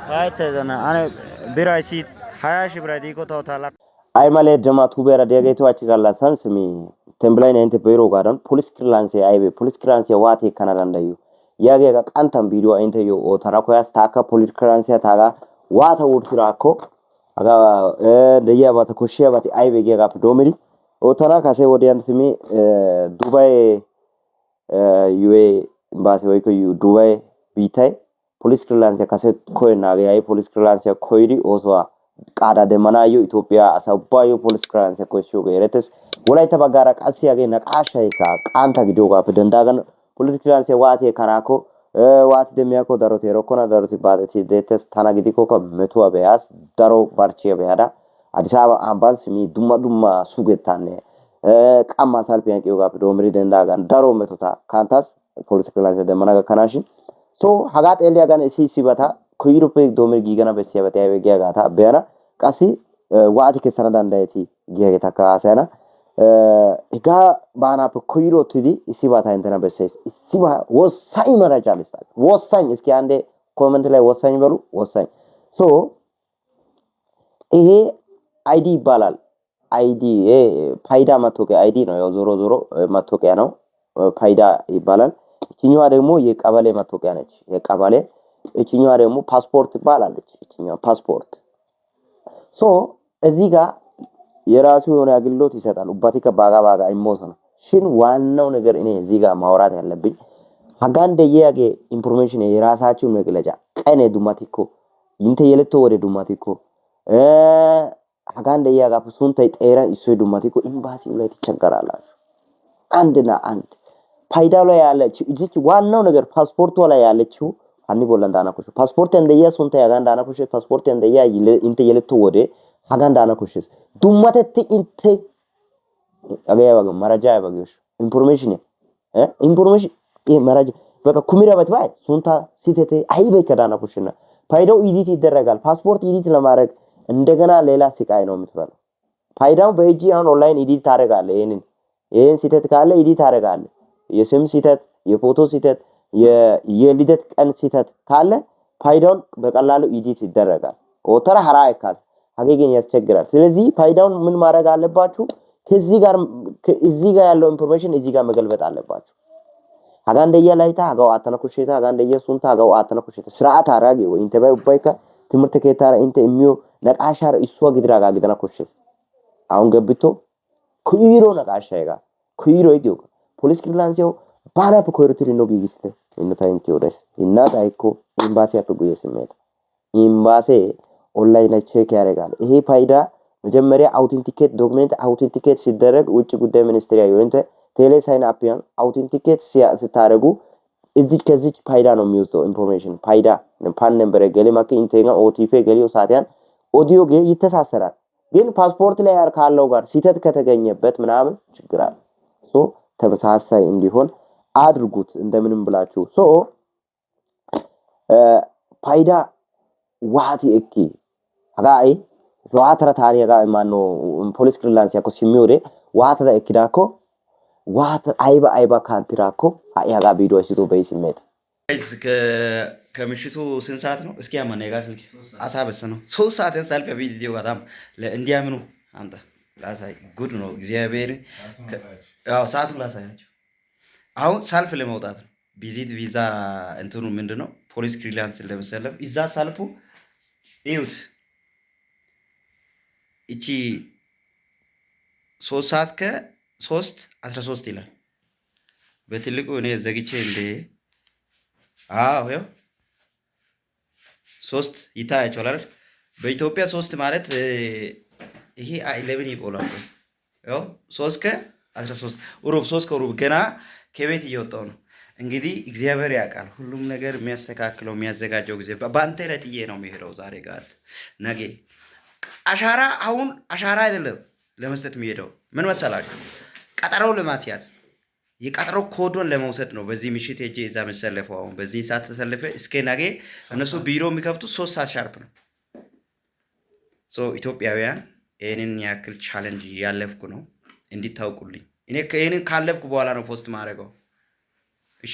Ane biray si 20,000 biray diikko tawu tala Ay male jama tubeera de'iyageetu hachchi gallassan simi temblayna intte be'iroogaadan police clearance aybee? Police clearance waati ekkana danddayiyo? Yaagiyagaa qanttan biiduwa inteyyo oottana koyaas. Taakka police clearance taagaa waata wurssiraakko hagaa de'iyabata koshshiyabati aybee giyagaappe doommidi oottana. Kase wodiyan simi Dubaye UAE embassy woykko Dubaye biittay police clearance kase koyennaagee ha'i police clearance koyidi oosuwa qaadaa demmanaayyo Itoophiyaa asa ubbaayyo police clearance koshshiyogee erettees. Wolaytta baggaara qassi hagee naqaashaykka qantta gidiyoogaappe denddaagan police clearance waati ekkanaakko, waati demmiyakko daroti erokkona, daroti baaxetiiddi deettees. Tana gidikkokka metuwa be'aas, daro barchchiya be'ada Addis Ababa ambban simi dumma dumma sugettaanne qammaa salppiyan eqqiyoogaappe doommidi denddaagan daro metota kanttaas police clearance demmana gakkanaashin. So hagaa xeelliyaagan issi issibata koyroppe doommidi giigana bessiyaabati aybee giyaagaata be'ana. Qassi waati kessana danddayetii giyaageetakka haasayana. Hegaa baanaappe koyrottidi issibaa ta inttena bessees. Issibaa ወሳኝ መረጃ ልስጣችሁ። ወሳኝ፣ እስኪ አንዴ comment ላይ ወሳኝ በሉ። ወሳኝ። So ይሄ ID ይባላል። ID ፋይዳ መታወቂያ ID ነው። ያው ዞሮ ዞሮ መታወቂያ ነው፣ ፋይዳ ይባላል። እችኛዋ ደግሞ የቀበሌ መታወቂያ ነች። የቀበሌ እችኛዋ ደግሞ ፓስፖርት ትባላለች። እችኛዋ ፓስፖርት። So እዚህ ጋር የራሱ የሆነ አገልግሎት ይሰጣል። Ubbatikka baagaa baagaa immoosona shin ዋናው ነገር እኔ እዚህ ጋር ማውራት ያለብኝ hagan de'iyaagee information የራሳችሁ መግለጫ ቀኔ dummatikko, intte yeletto wode dummatikko, hagan de'iyaagaappe sunttay xeeran issoy dummatikko ኤምባሲው ላይ ትቸገራላችሁ። አንድና አንድ ፋይዳው ላይ ያለችው እዚች ዋናው ነገር ፓስፖርቷ ላይ ያለችው hanni bollan daana koshshees. Pasporttiyan de'iya sunttay hagan daana koshshees. Pasporttiyan de'iya intte yeletto wode hagan daana koshshees. Dummatetti intte hagee ayba መረጃ ayba giyosh information information መረጃ በቃ kumidabati ባይ suntta sitete aybaykka daana koshshenna። ፋይዳው edit ይደረጋል። ፓስፖርት edit ለማድረግ እንደገና ሌላ ስቃይ ነው የምትበላው። ፋይዳው በእጅ አሁን online edit ታደርጋለህ። ይሄን ስህተት ካለ edit ታደርጋለህ። የስም ስህተት፣ የፎቶ ስህተት፣ የልደት ቀን ስህተት ካለ ፋይዳውን በቀላሉ edit ይደረጋል። ኦተራ ሀራ አይካስ hagee ግን ያስቸግራል። ስለዚህ ፋይዳውን ምን ማድረግ አለባችሁ? ከዚህ ጋር እዚህ ጋር ያለው information እዚህ ጋር መገልበጥ አለባችሁ። Hagan de'iya layttaa hagawu aattana koshsheeta. Hagan de'iya sunttaa hagawu aattana koshsheeta. Siraataa giyo inttebay ubbaykka timirtte keettaara intte immiyo naqaashaara issuwa gididaagaa gidana koshshees. አሁን ገብቶ koyro naqaashay hegaa. Koyroy diyogaa. Police clearance baanaappe koyrottidi nu giigissite. Inno ta inttiyo odays. Hinna xayikko ኤምባሲያppe guyye simmeeta. ኤምባሴ ኦንላይን ላይ check ያደርጋል። ይሄ ፋይዳ መጀመሪያ authenticate document authenticate ሲደረግ ውጭ ጉዳይ ሚኒስቴር ያየው ቴሌ sign up ያን authenticate ስታደርጉ እዚች ከዚች ፋይዳ ነው የሚወስደው information። ፋይዳ PAN number ገሌ ማከ ኢንቴጋ OTP ገሊዮ ሳቲያን ኦዲዮ ጌ ይተሳሰራል። ግን ፓስፖርት ላይ ካለው ጋር ስህተት ከተገኘበት ምናምን ችግር አለ። So ተመሳሳይ እንዲሆን አድርጉት እንደምንም ብላችሁ። So ፋይዳ waati ekki hagaa ai waatara taani hagaa maanno police clearance yakko simmiyoode waatada ekkidaakko, waata ayba ayba kanttiraakko ha'i hagaa biiduwa issitoo be'i simmeeta. ከምሽቱ ስንት ሰዓት ነው? እስኪ ያማን ጋ ስልክ አሳበስ ነው። 3 ሰዓትን ሰልፍ ቪዲዮ በጣም እንዲያምኑ አምጣ ላሳይ። ጉድ ነው እግዚአብሔር። አዎ ሰዓቱን ላሳያቸው። አሁን ሰልፍ ለመውጣት ነው። Visit visa እንትኑ ምንድን ነው? Police clearance ለመሰለፍ እዛ ሰልፉ እዩት። እቺ 3 ሰዓት ከ3:13 ይላል በትልቁ። እኔ ዘግቼ እንደ አዎ ይኸው 3 ይታያቸዋል አይደል? በኢትዮጵያ 3 ማለት ይሄ ለምን ይቆላል? ያው 2:45፣ 2:45 ገና ከቤት እየወጣው ነው። እንግዲህ እግዚአብሔር ያውቃል ሁሉም ነገር የሚያስተካክለው የሚያዘጋጀው ጊዜ በአንተ ላይ ጥዬ ነው የሚሄደው። ዛሬ ጋር ነገ አሻራ፣ አሁን አሻራ አይደለም ለመስጠት የሚሄደው፣ ምን መሰላችሁ? ቀጠሮ ለማስያዝ የቀጠሮ ኮዶን ለመውሰድ ነው። በዚህ ምሽት ሄጄ እዛ መሰለፈው አሁን በዚህ ሰዓት ተሰልፌ እስከ ነገ እነሱ ቢሮ የሚከፍቱ 3 ሰዓት sharp ነው። So ኢትዮጵያውያን ይህንን ያክል challenge እያለፍኩ ነው እንዲታውቁልኝ። እኔ ይህንን ካለፍኩ በኋላ ነው post ማድረገው። እሺ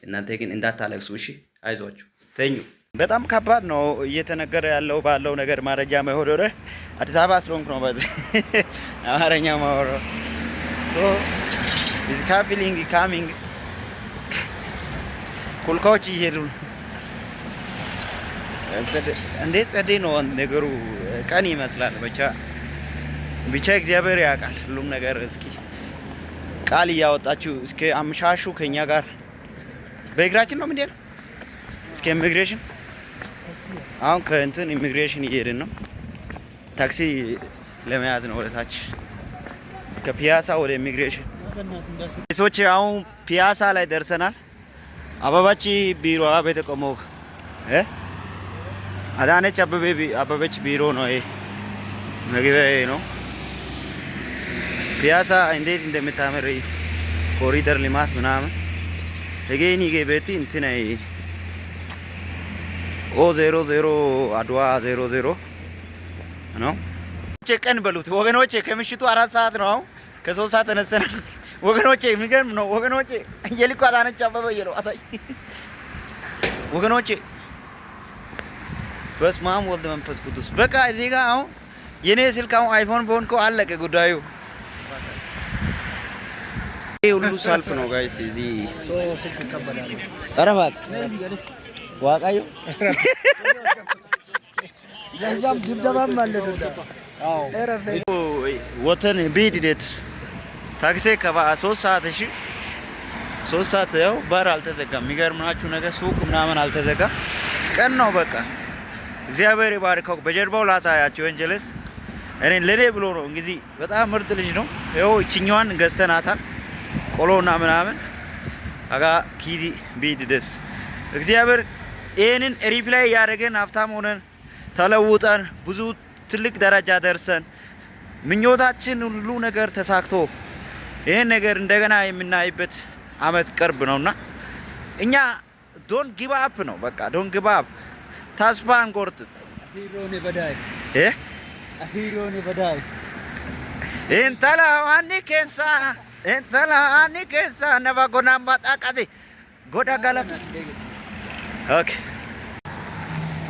እናንተ ግን እንዳታለቅሱ። እሺ አይዟችሁ፣ ተኙ። በጣም ከባድ ነው እየተነገረ ያለው ባለው ነገር ማረጃ መሆዶረ አዲስ አበባ ስለሆንኩ ነው በዚህ አማርኛ ማወራው። So is ካፒሊንግ coming ኩልካዎች እየሄዱ ነው። እንዴት ጸዴ ነው ነገሩ፣ ቀን ይመስላል። ብቻ ብቻ እግዚአብሔር ያውቃል ሁሉም ነገር። እስኪ ቃል እያወጣችሁ እስከ አምሻሹ ከኛ ጋር በእግራችን ነው ምንድን ነው እስከ ኢሚግሬሽን። አሁን ከእንትን ኢሚግሬሽን እየሄድን ነው። ታክሲ ለመያዝ ነው ወደ ታች ከፒያሳ ወደ ኢሚግሬሽን። ሰዎች አሁን ፒያሳ ላይ ደርሰናል። አበባች ቢሮ ቤተ ቆመው አዳነች አበበች ቢሮ ነው። ይሄ መግቢያ ነው። ፒያሳ እንዴት እንደምታምር ኮሪደር ልማት ምናምን ሄጌኒ ቤቲ እንትን ኦ 00 አድዋ 00 ነው። ቀን በሉት ወገኖቼ፣ ከምሽቱ 4 ሰዓት ነው። አሁን ከ3 ሰዓት ተነስተናል ወገኖቼ፣ የሚገርም ነው ወገኖቼ። የልኩ አዳነች አበበ ነው አሳይ ወገኖቼ። በስመ አብ ወልድ መንፈስ ቅዱስ። በቃ እዚህ ጋር አሁን የኔ ስልክ አሁን iPhone ቢሆን እኮ አለቀ ጉዳዩ። ይሄ ሁሉ ሰልፍ ነው guys። እዚህ ኧረ እባክህ ዋቃዮ ለዛም ድብደባም አለ። ወተን ቢድ ዴትስ ታክሲ ከባ 3 ሰዓት፣ እሺ 3 ሰዓት ያው በር አልተዘጋም። የሚገርማችሁ ነገር ሱቅ ምናምን አልተዘጋም። ቀን ነው በቃ። እግዚአብሔር ይባርከው። በጀርባው ላሳያቸው ወንጀለስ እኔ ለኔ ብሎ ነው እንግዲህ በጣም ምርጥ ልጅ ነው። ይኸው ይችኛዋን ገዝተናታል ቆሎና ምናምን አጋ ኪዲ ቢድ ደስ እግዚአብሔር ይህንን reply እያደረገን ሀብታም ሆነን ተለውጠን ብዙ ትልቅ ደረጃ ደርሰን ምኞታችን ሁሉ ነገር ተሳክቶ ይህን ነገር እንደገና የምናይበት አመት ቅርብ ነውና እኛ don't give up ነው በቃ፣ don't give up፣ ተስፋ አንቆርጥም። እ intala ani keessa intala ani keessa nama gonamba ጣቃቴ ጎዳ ጋለ okay።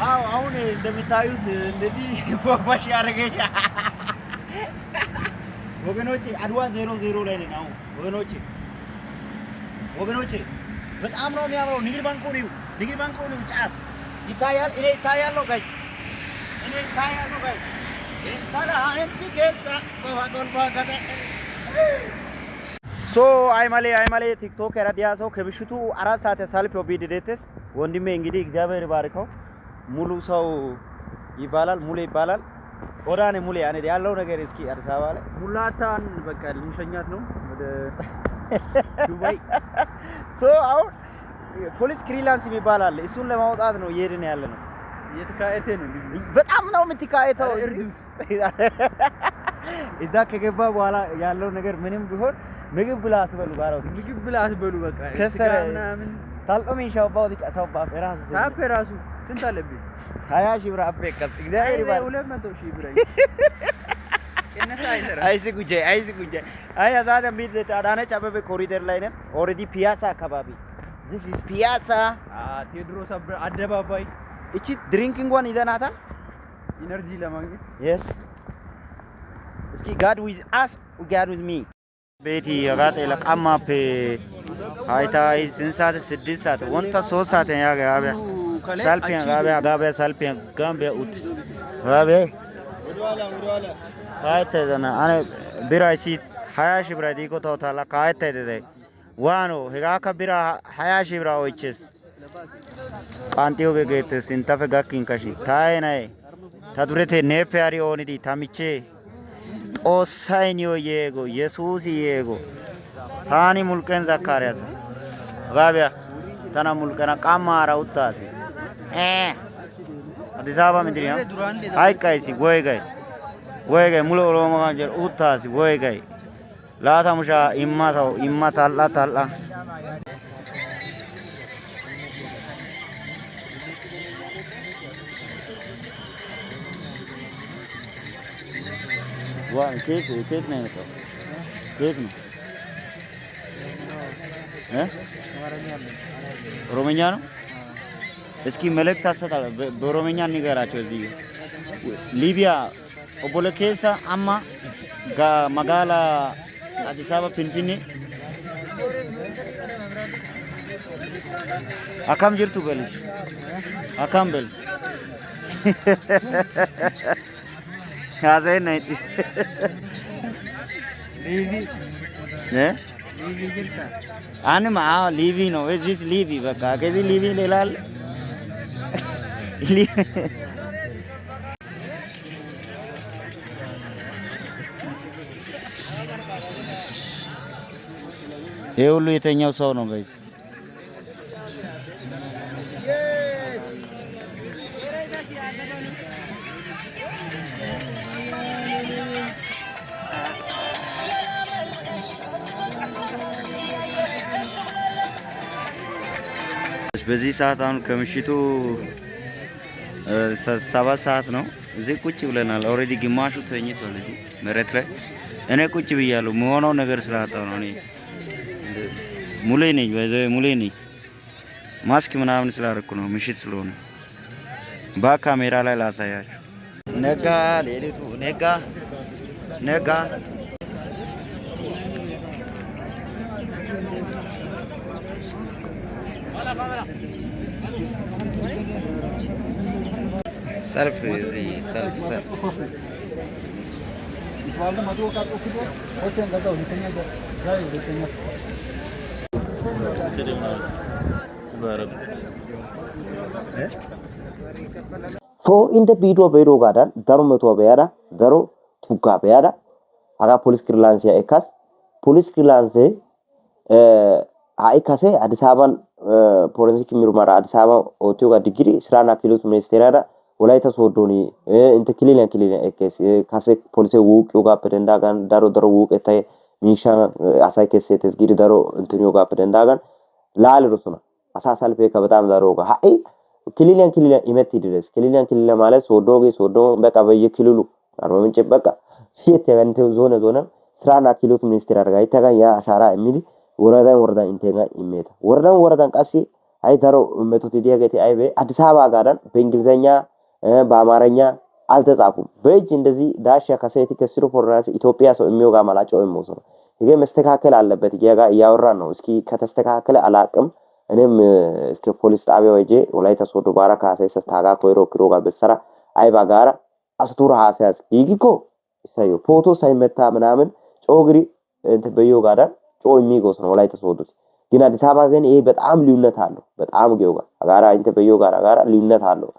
አዎ አሁን እንደምታዩት እንደዚህ ፎፋሽ ያደረገኝ ወገኖቼ፣ አድዋ 00 ላይ ነን አሁን ወገኖቼ፣ ወገኖቼ በጣም ነው የሚያምረው። ንግድ ባንኩ ነው፣ ንግድ ባንኩ ነው፣ ጫፍ ይታያል። እኔ ይታያለሁ guys፣ እኔ ይታያለሁ guys። Intala anti keessa ጎልባ so አይማሌ አይማሌ ቲክቶክ ረዲያ ሰው ከምሽቱ 4 ሰዓት ሰልፍ ቢድዴትስ ወንድሜ እንግዲህ እግዚአብሔር ይባርከው። ሙሉ ሰው ይባላል፣ ሙሌ ይባላል። ወዳኔ ሙሌ አኔ ያለው ነገር እስኪ አዲስ አበባ ላይ ሙላታን በቃ ልንሸኛት ነው ወደ ዱባይ። So አሁን police clearance የሚባል አለ። እሱን ለማውጣት ነው እየሄድን ያለ ነው። እየተካሄደ ነው። በጣም ነው የምትካሄተው። ኧረ እርዱት። እዛ ከገባ በኋላ ያለው ነገር ምንም ቢሆን ምግብ ብላ አትበሉ ባለው ምግብ ብላ አትበሉ። በቃ ከሰረ ስጋ ምናምን ታልቆም ይሻባው ሰው ባፍ ራሱ ታፔ ራሱ ስንት አለብኝ? 20,000 ብር አፌ ቀጥ እግዚአብሔር ይባርክ። 200,000 ብር ቅነሳ አይሰራም። አይሲ ጉጃይ አይሲ ጉጃይ አይ አዛደ ሚድ አዳነች አበበ ኮሪደር ላይ ነን። Already ፒያሳ አካባቢ፣ this is ፒያሳ። ቴዎድሮስ አደባባይ። እቺ drinking ዋን ይዘናታል። Energy ለማግኘት። Yes፣ እስኪ God with us, God with me ቤቲ አጋጤ ለቃማፔ አይታ ስንት ሰዓት? 6 ሰዓት ወንታ 3 ሰዓት ያገ አበ ሰልፊያን ጋቢያ ጋቢያ ሰልፊያን ጋምቢያ ኡት ጋቢያ ካይተ አነ ቢራ ሲ 20,000 ብር ዲኮ ተውታላ ካይተ ደደ ዋኖ ሄጋካ ቢራ 20,000 ብር ኦይቼስ ቃንጢዮ ገጌተ ሲንታፈ ጋኪን ካሺ ታይናይ ታዱረቴ ኔፔ አሪ ኦኒዲ ታሚቼ Xoossay niyo yeego Yesuusi yeego taani mulqen Zakkaariyaasa hagaa be'a tana mulqena qammaara uttaas አዲስ አበባ ምድሪያ hayqqaysi woygay woygay mule oromo kan uttaas woygay 20,000 imma tawu imma tal"a tal"a. ኬት ኬት ነው የመጣው? ኬት ነው እ ኦሮምኛ ነው። እስኪ መልእክት አሰጣ በኦሮምኛ ንገራቸው። እዚህ ሊቢያ obbola keessa amma magaala Addis Ababa Finfinnee akkam jirtu በልሽ akkam በል ሀዘን አንማ ሊቪ ነው። እዚህ ሊቪ በቃ ከዚህ ሊቪ ሌላ አለ? ይሄ ሁሉ የተኛው ሰው ነው guys። በዚህ ሰዓት አሁን ከምሽቱ 7 ሰዓት ነው። እዚህ ቁጭ ብለናል። Already ግማሹ ተኝቷል እዚህ መሬት ላይ። እኔ ቁጭ ብያለሁ። መሆነው ነገር ስላጣሁ ነው። እኔ ሙሌ ነኝ፣ በዚህ ሙሌ ነኝ። ማስክ ምናምን ስላደረኩ ነው ምሽት ስለሆነ። በካሜራ ላይ ላሳያችሁ። ነጋ፣ ሌሊቱ ነጋ ነጋ። ሰልፍ እዚህ ሰልፍ ሰልፍ። So intte biiduwa be'idoogaadan daro metuwa be'ada, daro tuggaa be'ada hagaa polis clearanceiya ekkas. Polis clearancee ha'i kase Addis Ababan forensik mirmaraa Addis Ababan oottiyogaa diggidi siraana ክህሎት ministeeriyara Wolaytta Sooddon intte kililiyan kililiyan ekkees. Kase polisee wuuqqiyogaappe denddaagan daro daro wuuqettay miishshaa asay kesseettees giidi daro intiniyoogaappe denddaagan laalidosona. Asaa salppeekka በጣም daroogaa. Ha'i kililiyan kililiyan imettiiddi de'ees. Kililiyan kililiyan ማለት ሶዶ ሶዶ በቃ በየክልሉ አርባ ምንጭ በቃ ሲየት እንትን ዞነ ዞነ ስራና ክህሎት ሚኒስቴር gayttiyaagan yaa ashaaraa immidi woradan woradan inttegaa immeeta. Woradan woradan qassi ha'i daro metoti diyageeti aybee አዲስ አበባጋdan በእንግሊዘኛ በአማርኛ አልተጻፉም። በእጅ እንደዚህ ዳሽ ከሴቲ ከስሩ ፎርናስ ኢትዮጵያ ሰው የሚወጋ መላጨው የሚወስነው ይሄ መስተካከል አለበት እያወራን ነው። እስኪ ከተስተካከለ አላቅም። እኔም እስከ ፖሊስ ጣቢያው ሄጄ ወላይታ ሶዶ ባራ ካሳይሰስ ታጋ ኮይሮ ኪሮጋ በሰራ አይባ ጋራ አስቱራ ሀሳያስ ይጊኮ ይሳዩ ፎቶ ሳይመታ ምናምን ጮግሪ እንትን በዮ ጋዳ ጮ የሚጎስ ነው ወላይታ ሶዶ። ግን አዲስ አበባ ግን ይሄ በጣም ልዩነት አለው። በጣም ጌውጋ አጋራ እንትን በዮ ጋራ ጋራ ልዩነት አለው።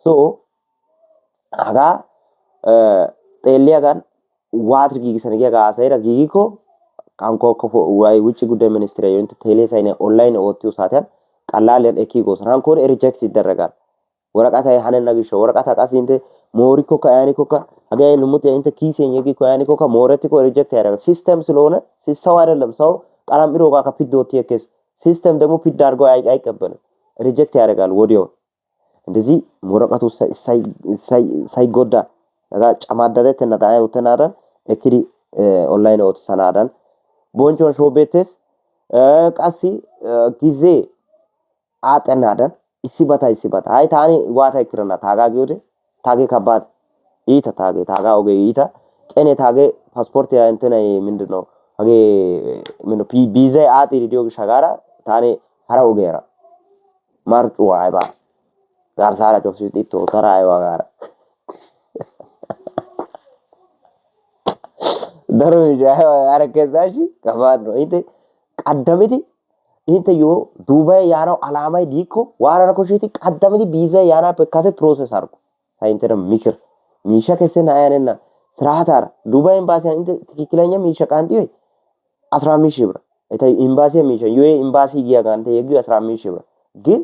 So hagaa xeelliyagan waatiri giigissana giyagaa haasayira giigikko hankko ውጭ ጉዳይ ሚኒስትር እንትን ቴሌ ሳይን ኦንላይን oottiyo saatiyan ቀላል ekkigoosona. Hankkoode reject ይደረጋል። ወረቀታይ hanenna gishshawu ወረቀታ qassi intte moorikkokka yaanikokka hagee lumuxiya intte kiisiyan yeggikko yaanikokka moorettikko reject ያደርጋል። System ስለሆነ ሰው አይደለም፣ ሰው ቀላምኢሮጋ ከፒድ ወጥቶ የከስ system ደግሞ ፒድ አድርጎ አይቀበልም፣ reject ያደርጋል ወዲያው። እንደዚህ ወረቀቱ ሳይጎዳ ጨማደደትና ጣይ ekkidi ኦንላይን ootissanaadan bonchchuwan shoobbeettees. Qassi ጊዜ aaxxennaadan issibata issibata hay taani waata ekkirana taagaa giyode taagee ከባድ iita taagee taagaa ogee iita qene taagee ፓስፖርት እንትናይ ምንድነው hagee ምንድነው ቪዛይ aadhdhiidi diyo gishsha gaada taani hara ogiyaara marccuwa aybaa garssaara cofissi tootara aybaa gaara daro miishshaa aybaa gaara kessashi ከባድ ነው። Intte qaddamidi intteyyoo Duubaye yaanawu alaamay diikko waanana koshsheetii? Qaddamidi viizay yaanaappe kase process አድርጉ። Ta inttena ምክር miishsha kessenna ayanenna ስርዓታራ ዱባይ ኤምባሲያን intte ትክክለኛ miishsha qanxxiyoy 15 ሺህ ብር eta ኤምባሲያ miishsha UAE ኤምባሲ giyagaa intte yeggiyo 15 ሺህ ብር ግን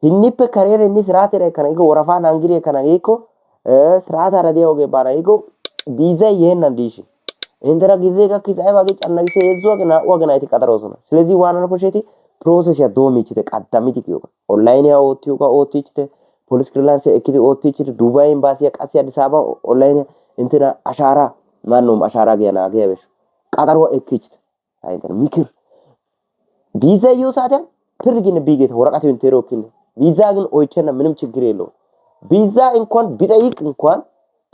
hinnippe kareera inni siraateera ekkana giikko worafaa naangidi ekkana giikko siraataara diya ogee baana giikko viizay yeennan diishin inttena ጊዜ gakkis ayba gi cannagisse 3 agina 2 agina eti qaxaroosona. ስለዚህ waanana koshsheetii? Processiya doommiichchite qaddamidi giyogaa. Onlayniya oottiyogaa oottiichchite, polis clearance ekkidi oottiichchite, Dubaay ኤምባሲያ qassi Addis Ababa ኦንላይን እንትና አሻራ ማነውም አሻራ giya naagiya ቀጠሮ ekkiichchite. Ta inttena ምክር ቪዛ yiyo saatiyan pirr ginne biigeeta ወረቀቱ intteero ekkinne ቪዛ ግን oychchenna ምንም ችግር የለውም። ቪዛ እንኳን ቢጠይቅ እንኳን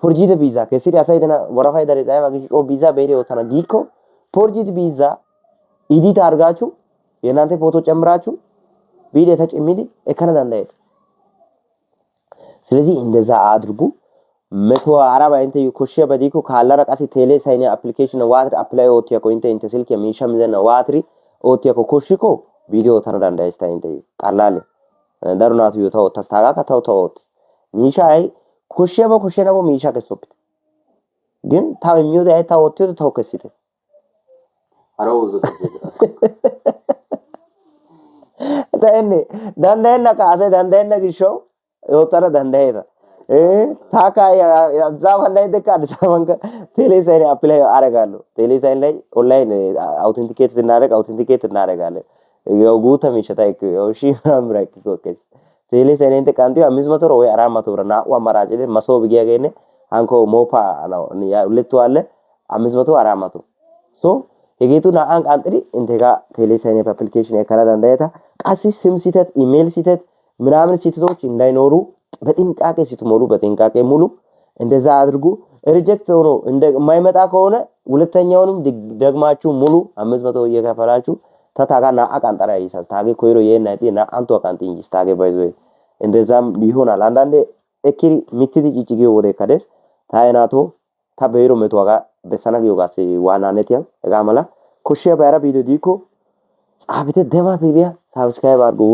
forged ቪዛ kessidi asay tana ወረፋይ darees ayba gishi coo ቪዛ beeri oottana giikko forged ቪዛ edit አድርጋችሁ የእናንተ ፎቶ ጨምራችሁ ቪዲዮ ተጭሚዲ ekkana danda'eeta። ስለዚህ እንደዛ አድርጉ። 140 intteyyo koshshiyaba diikko kaallara qassi teele sayniya application waatiri apply oottiyakko intte intte silkkiya miishsha mizenna waatiri oottiyakko koshshikko viidiyo oottana danddayays ta intteyyo qalaale daro naatuyyo ta oottas taagaakka tawu ta oottas. Miishsha ay koshshiyaba koshshenaba miishsha kessoppite. ግን tawu immiyode ay ta oottiyode tawu kessite. Ta inni danddayennakka asay danddayenna gishshawu oottana danddayeeta. ታካ እዛ ላይ አዲስ አበባ ቴሌ ሳይን apply አደርጋለሁ። ቴሌ ሳይን ላይ online authenticate ስናደርግ authenticate እናደርጋለን። ያው guutta miishshata ያው ሺህ ምናምን ብር ekkiko ekkes. ቴሌ ሳይን intte qanxxiyo 500 ብር ወይ 400 ብር naa"u አማራጭ መሶብ giyageenne hankko ሞፓ ነው ሁለቱ አለ 500 400 so hegeetu naa"an qanxxidi intte ጋ ቴሌ ሳይን application ekkana danddayeeta። qassi ስም ስህተት፣ ኢሜል ስህተት ምናምን ስህተቶች እንዳይኖሩ በጥንቃቄ ስትሞሉ በጥንቃቄ ሙሉ። እንደዛ አድርጉ። reject ሆኖ የማይመጣ ከሆነ ሁለተኛውንም ደግማችሁ ሙሉ 500 እየከፈላችሁ ተታጋ naa qanxxara ይሳስ taage koyro yeenna ixi naa"anttuwa qanxxi injjis taage bayzoy እንደዛም ይሆናል። አንዳንዴ ekkidi mittidi ciccigiyo wodekka dees. Ta naatoo ta be'iro metuwa hagaa bessana giyoogaassi waananetiya hegaa mala koshshiyabay hara biido diikko ጻፍite Dema Tiviya subscribe አድርጉ።